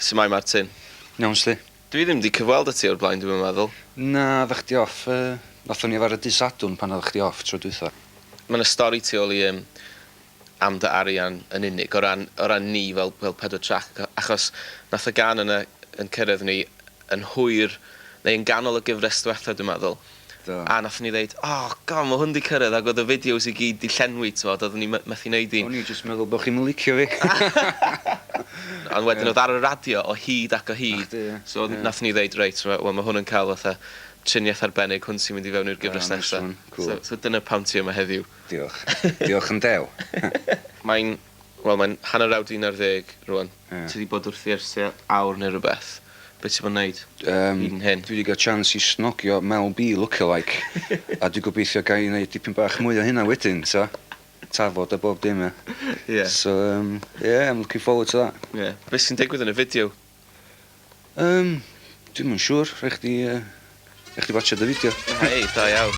Shwmae, Martin? Iawn, sdi. Dwi ddim 'di cyfweld â ti o'r blaen, dwi'm yn meddwl. Na, oeddach chdi off, nathon ni arfer dydd Sadwrn pan oeddach chdi off tro dwytha. Ma' 'na stori tu ôl i yym Am Dy Arian yn Unig o ran ni fel Pedwar Trac, achos nath y gân yna yn cyrraedd ni yn hwyr neu yn ganol y gyfres diwetha, dwi'n meddwl. Do. A nathon ni ddeud, "Oh God, ma' hwn 'di cyrraedd," ac oedd y fideos i gyd 'di llenwi, t'mod, oeddwn ni methu neud un. O'n i jyst meddwl bod chi'm yn licio fi. Ond wedyn oedd ar y radio o hyd ac o hyd. Chdi, ie. So nathon ni ddeud, "Reit, wel, ma' hwn yn cael fatha triniaeth arbennig, hwn sy'n mynd i fewn i'r gyfres Ah, nice nesaf." one, cool. So dyna pam ti yma heddiw. Diolch. Diolch yn dew. Mae'n, wel, mae'n 11:30 rwan. Ie. Ti wedi bod wrthi ers tua awr neu rhywbeth. Be ti bod yn neud hyd yn hyn? Dwi wedi cael chance i snogio Mel B lookalike, a dwi'n gobeithio gael i wneud dipyn bach mwy o hynna wedyn, so. Tafod a bob dim, ie. So, yeah, I'm looking forward to that. Yeah. Be sy'n digwydd yn y fideo? Dwi'm yn siŵr, rhaid chdi watchad y fideo. Hei, da iawn.